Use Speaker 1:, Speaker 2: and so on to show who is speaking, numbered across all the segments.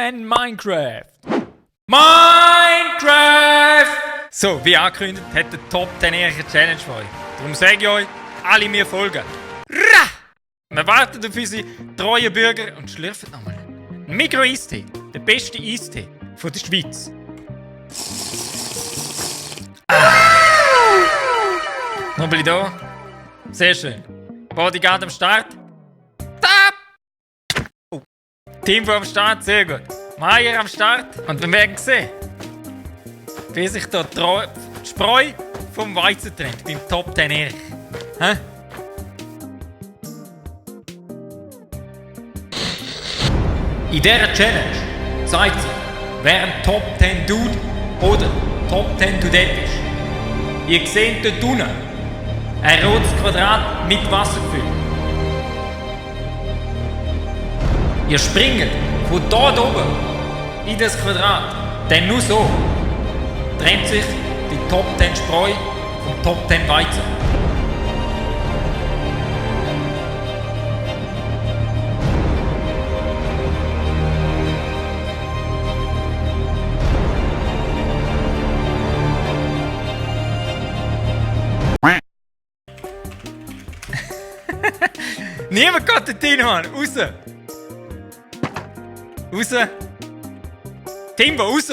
Speaker 1: 10 Minecraft. Minecraft! So, wie angekündigt, hat der Top 10 eine Challenge für euch. Darum sage ich euch, alle mir folgen. Rah! Wir warten auf unsere treuen Bürger und schlürfen nochmal. Migros-Eistee, der beste Eistee von der Schweiz. Nochmal da. Sehr schön. Bodyguard am Start. Oh. Teambo am Start, sehr gut. Meier am Start. Und wir werden sehen, wie sich da die Spreu vom Weizen trennt beim Top 10 Erich. Hä? In dieser Challenge zeigt sich, wer ein Top 10 Dude oder Top 10 Dudette ist. Ihr seht dort unten ein rotes Quadrat mit Wasser gefüllt. Ihr springt von dort oben in das Quadrat, denn nur so trennt sich die Top 10 Spreu vom Top 10 Weizen. Niemand geht dort rein, Mann! Raus! Raus! Timbo, raus!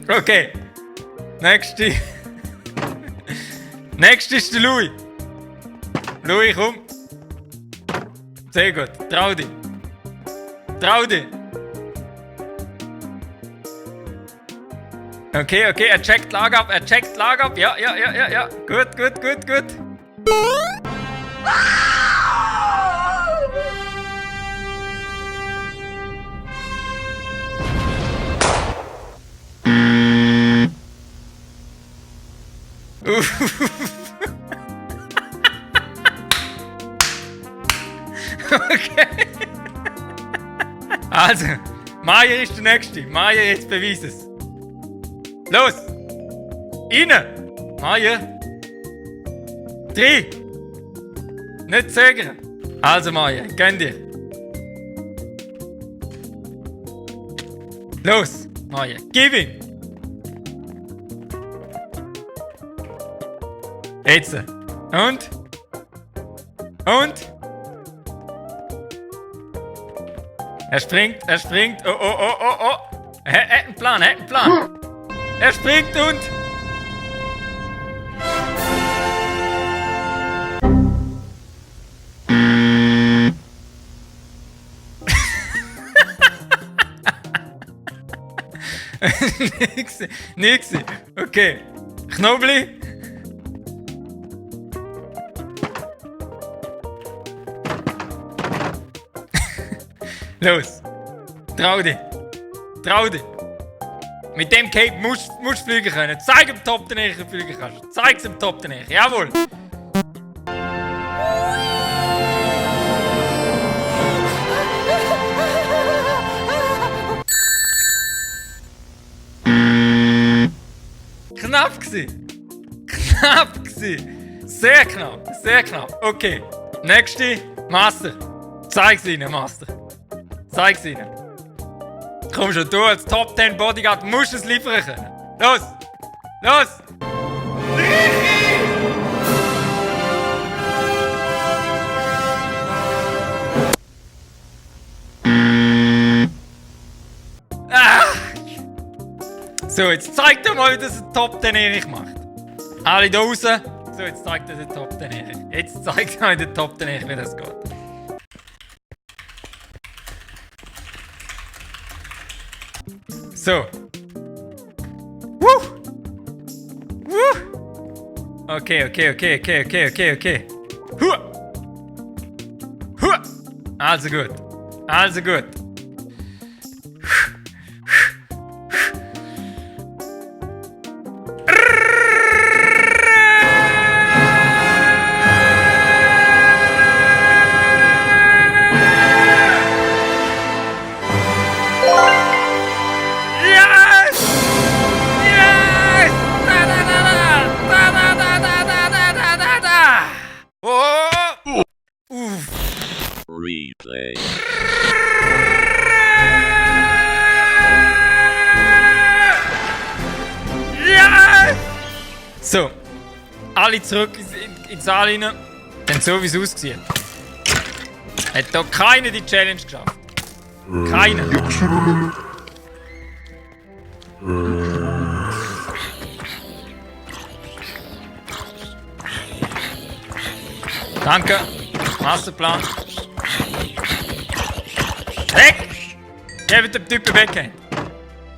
Speaker 1: Okay. Nächste. Nächstes ist der Louis. Louis, komm. Sehr gut. Trau dich. Trau dich. Okay, okay. Er checkt die Lage ab. Er checkt die Lage ab. Ja. Gut. Okay. Also, Meier ist der Nächste. Meier, jetzt beweis es. Los! Rein! Meier! 3! Nicht zögern! Also, Meier, gönn dir! Los! Meier, gib ihm! Jetzt! Und? Er springt. Oh. Er hat einen Plan. Er springt und... Nix. Okay. Knobli. Los! Trau dich! Mit dem Cape musst du fliegen können. Zeig dem Top, den ich fliegen kannst. Zeig's dem Top, den ich. Jawohl! Knapp gsi! Sehr knapp. Okay. Nächste. Master. Zeig's ihnen, Master. Zeig's ihnen. Komm schon, du als Top 10 Bodyguard musst es liefern können. Los! So, jetzt zeigt er mal, wie das ein Top 10 Erich macht. Alle da raus. So, jetzt zeigt er den Top 10 Erich. Jetzt zeigt er den Top 10 Erich, wie das geht. So. Okay. Also gut. Alle zurück in den Saal rein. Dann so, wie es aussieht. Hat da keiner die Challenge geschafft. Keiner. Danke. Masterplan. Weg! Gebt dem Typen weg.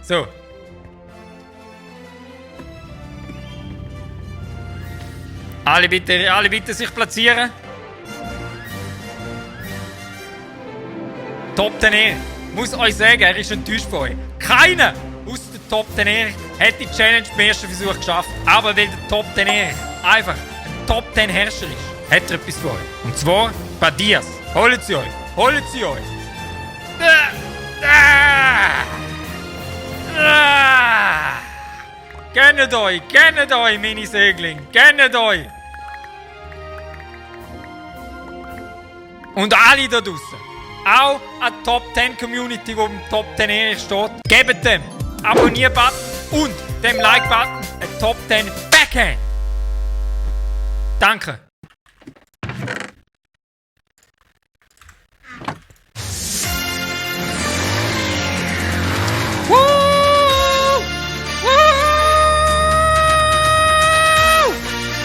Speaker 1: So. Alle bitte sich platzieren. Top 10. Muss euch sagen, er ist enttäuscht von euch. Keiner aus der Top 10 hat die Challenge beim ersten Versuch geschafft. Aber weil der Top 10 einfach ein Top 10 Herrscher ist, hat er etwas für euch. Und zwar Badias. Holt sie euch. Holt sie euch. Kennt euch, Mini-Säugling. Kennt euch. Und alle da draussen. Auch eine Top 10 Community, die im Top 10 Ehre steht. Gebt dem Abonnier-Button und dem Like-Button ein Top 10 Backhand. Danke. Woo! Woo!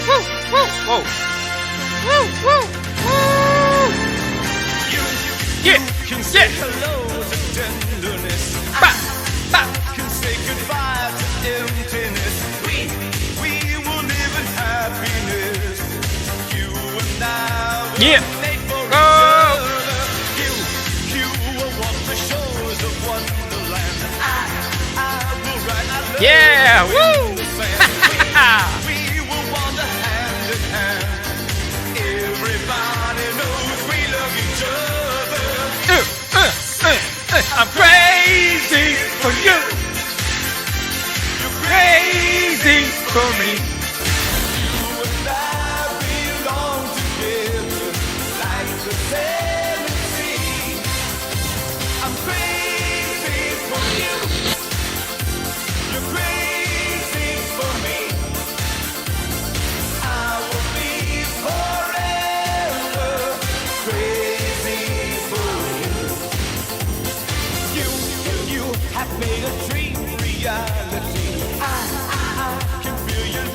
Speaker 1: Woo! Woo! Woo! Woo! Woo! Yeah, yeah.
Speaker 2: Hello to tenderness.
Speaker 1: Ba, ba.
Speaker 2: Can say goodbye to emptiness. We will live in happiness. You and I will
Speaker 1: Yeah.
Speaker 2: make for each
Speaker 1: Go.
Speaker 2: other. You will walk the shores of Wonderland. I will write our love
Speaker 1: Yeah,
Speaker 2: in
Speaker 1: woo.
Speaker 2: the sand. We will wander hand in hand. Everybody knows we love each other.
Speaker 1: I'm crazy for you. You're crazy for me.
Speaker 2: You and I belong together like the seven seas. I'm crazy for you. You're crazy for me. I will be forever crazy for you. You have made a dream reality.